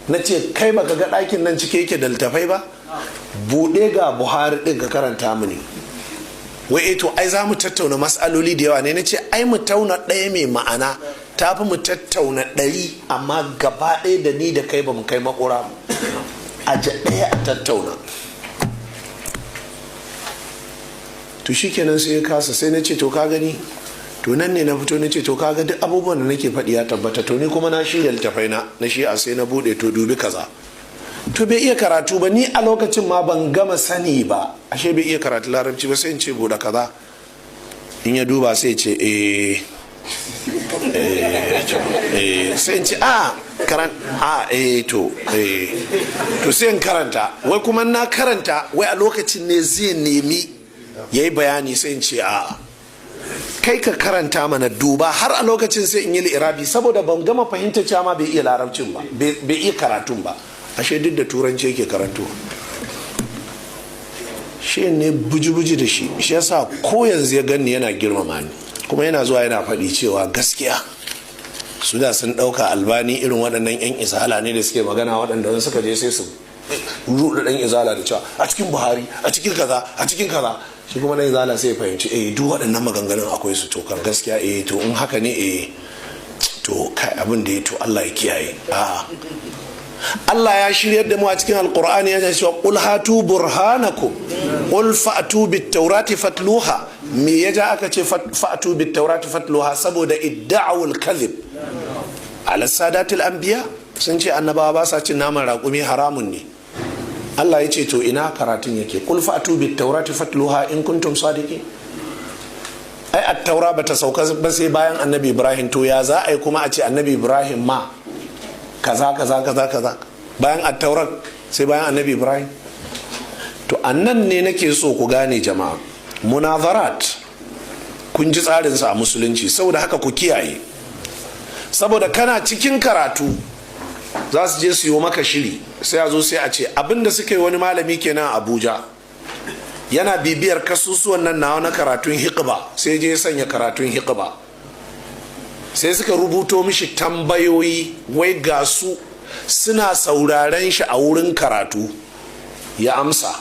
Na ce, kai baka ga ɗakin nan cike yake da littafai ba? Buɗe ga Buhari ɗin ka karanta mini. Wai to ai za mu tattauna matsaloli da yawa ne. Na ce, ai mu tauna ɗaya mai ma'ana ta fi mu tattauna 100, amma gaba ɗaya da ni da kai ba mu kai makura. A ɗaya a tattauna. To shikenan, sai ya kasa. Sai na ce, to ka gani, to nan ne na fito na ce, to ka ga duk abubuwan da nake faɗi ya tabbata. To ni kuma na shirya littafai na na shi'a, sai na buɗe, to dubi kaza. To bai iya karatu ba. Ni a lokacin ma ban gama sani ba ashe bai iya karatu Larabci ba. Sai in ce, buɗe kaza. In ya duba sai ce, eh eh, sai in ce, a karan a eh, to eh, to sai in karanta. Wai kuma na karanta, wai a lokacin ne zai nemi yayi bayani. Sai in ce, a kai ka karanta mana, duba. Har a lokacin sai in yi li'irabi, saboda ban gama fahimta cewa ma bai iya Larabcin ba, bai iya karatun ba. Ashe duk da Turanci yake karanto. Shi ne buji-buji da shi. Shi yasa ko yanzu ya ganni yana girmama ni, kuma yana zuwa yana faɗi cewa gaskiya su da sun ɗauka Albani irin waɗannan 'yan Izala ne da suke magana, waɗanda wani suka je sai su ruɗa ɗan Izala da cewa a cikin Buhari, a cikin kaza, a cikin kaza. Shi kuma ɗan Izala sai ya fahimci, eh, duk waɗannan maganganun akwai su. To kan gaskiya, eh, to in haka ne, eh, to kai abin da ya to Allah ya kiyaye. A'a, Allah ya shiryar da mu a cikin Alkur'ani, ya ce, qul hatu burhanakum, qul fa'tu bit taurati fatluha. Me ya ja aka ce fa'tu bit taurati fatluha? Saboda idda'ul kadhib ala sadatil anbiya, sun ce annabawa ba sa cin naman raƙumi, haramun ne. Allah ya ce, to ina karatun yake? Qul fa'tu bit taurati fatluha in kuntum sadiqin. Ai at-taura bata sauka ba sai bayan Annabi Ibrahim. To ya za a yi kuma a ce Annabi Ibrahim ma kaza kaza kaza kaza, bayan Attaurar sai bayan Annabi Ibrahim? To annan ne nake so ku gane, jama'a, munazarat kun ji tsarinsa a Musulunci. Saboda haka ku kiyaye, saboda kana cikin karatu za su je su yi maka shiri, sai a zo sai a ce abinda suka yi wani malami kenan a Abuja. Yana bibiyar kasusuwan nan nawa na karatun Hikba, sai je sanya karatun Hikba, sai suka rubuto mishi tambayoyi, wai ga su suna sauraren shi a wurin karatu ya amsa.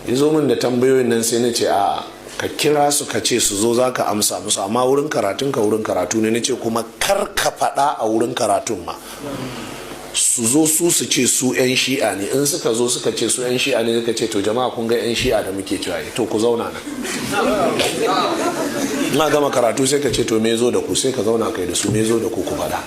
Ya zo min da tambayoyin nan, sai na ce, a ka kira su, ka ce su zo, za ka amsa musu, amma wurin karatun ka wurin karatu ne. Na ce kuma kar ka faɗa a wurin karatun ma. Su zo su su ce su 'yan Shi'a ne. In suka zo suka ce su 'yan Shi'a ne, suka ce, to jama'a, kun ga 'yan Shi'a da muke cewa, to ku zauna nan. Na gama karatu sai ka ce, to me zo da ku? Sai ka zauna kai da su, me zo da ku? Ku faɗa.